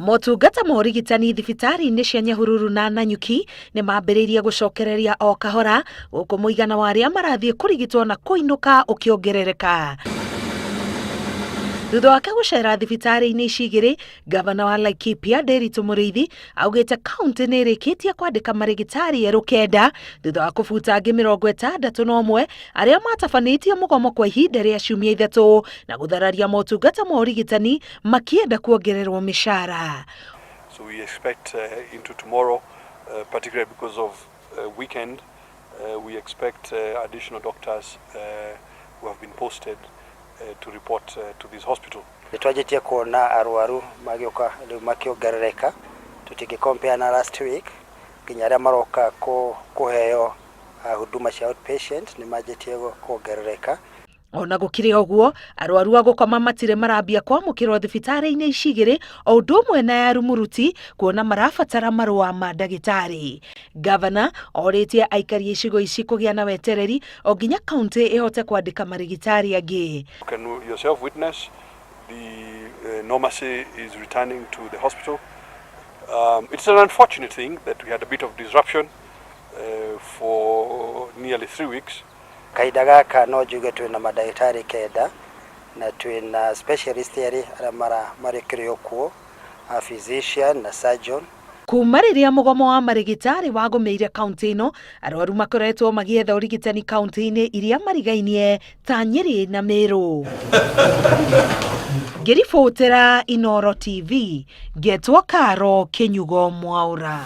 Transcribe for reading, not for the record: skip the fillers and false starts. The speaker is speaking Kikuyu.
Motungata ma ũrigitani thibitarĩ-inĩ cia Nyahururu na Nanyuki nĩ mambĩrĩirie gũcokereria o kahora gũkũ mũigana wa arĩa marathiĩ kũrigitwo na kũinũka ũkĩongerereka. Thutha wake gũcera thibitarĩ-inĩ ici igĩrĩ, ngavana wa Laikipia Nderitu Mũrĩithi augĩte kaunti nĩ ĩrĩkĩtie kwandĩka marĩgĩtarĩ erũ kenda thutha wa kũbuta angĩ 61 arĩa matabanĩtie mũgomo kwa ihinda rĩa ciumia 3 na gũthararia motungata ma ũrigitani makĩenda kuongererwo mĩcara. So we expect into tomorrow, particularly because of weekend, we expect additional doctors who have been posted to report to this hospital. Nĩ twanjĩtie kuona arwaru magĩũka rĩu makĩongerereka, tũtingĩ compare na last week, nginya arĩa maroka kũheo huduma cia outpatient nĩ manjĩtie kuongerereka. Ona gũkĩrĩ ũguo, arwaru a gũkoma matirĩ marambia kwamũkĩrwo thibitarĩ-inĩ ici igĩrĩ o ũndũ ũmwe na ya Rumuruti kuona marabatara marũa ma ndagĩtarĩ. Gavana orĩtie aikari a icigo ici kũgĩa na wetereri o nginya kaunti ĩhote kwandĩka marĩgĩtarĩ angĩ. You can yourself witness the normalcy is returning to the hospital. It's an unfortunate thing that we had a bit of disruption for nearly 3 weeks. Kahinda gaka no njuge twĩna mandagĩtarĩ 9 na twĩna specialist erĩ arĩa marĩkĩrĩ o kuo, a physician na surgeon. Kuma rĩrĩa mũgomo wa marĩgĩtarĩ wagũmĩire kaunti ĩno, arwaru makoretwo magĩetha ũrigitani kaunti-inĩ iria marigainie ta Nyĩrĩ na Meru. Ngĩribotera Inooro TV, ngetwo Karo Kĩnyugo Mwaũra.